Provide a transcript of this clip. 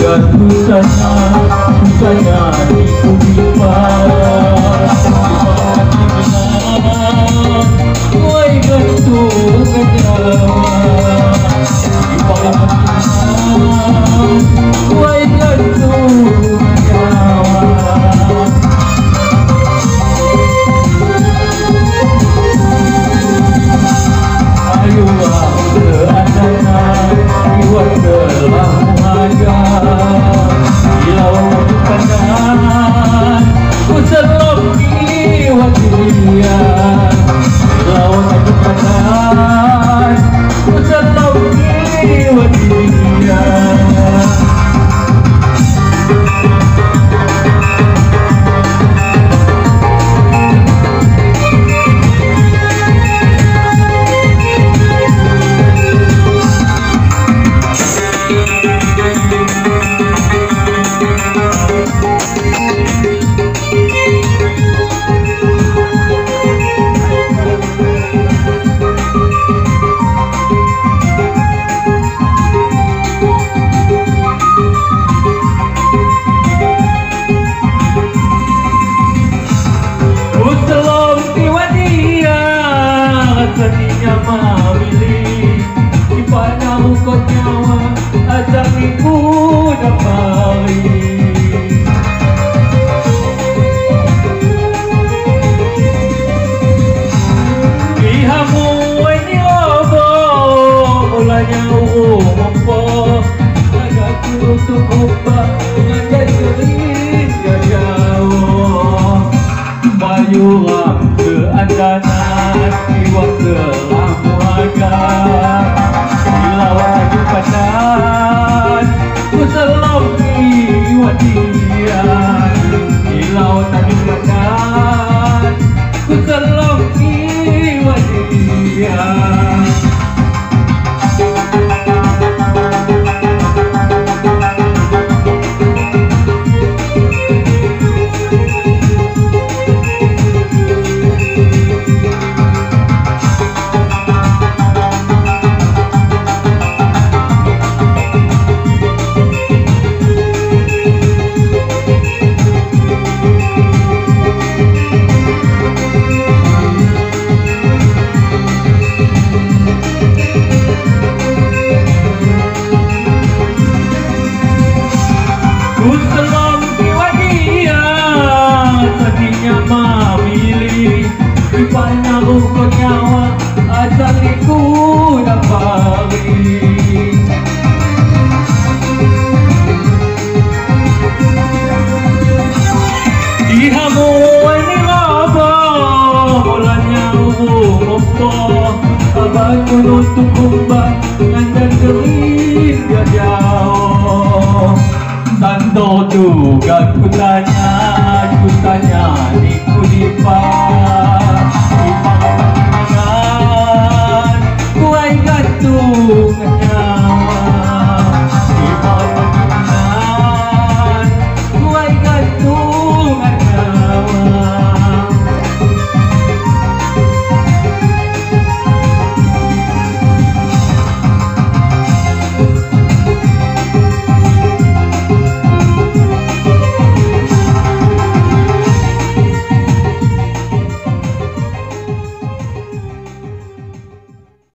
Kutanya, kutanya di kudipan wai gantung nyawa wai gantung nyawa. Ayo ke andana iwan telah muhajar ilawan pandan ku selom iwan dia ilawan pandan ku selom iwan dia. Seninya mamili ipana ukot nyawa ajang ibu dapari ihamu ini obo mulanya umpo agak tutup ombak ngajak gelis jauh bayuram ke andanan iwak telah muagar ilawan padan ku selom iwak dia ilawan padan ku selom iwak dia. Mamili ipana ukot nyawa ajang iku dapari ihamu ini apa mulanya umpo abang menutup ombak ngandan gelis jauh tando juga kutanya ni kudipan.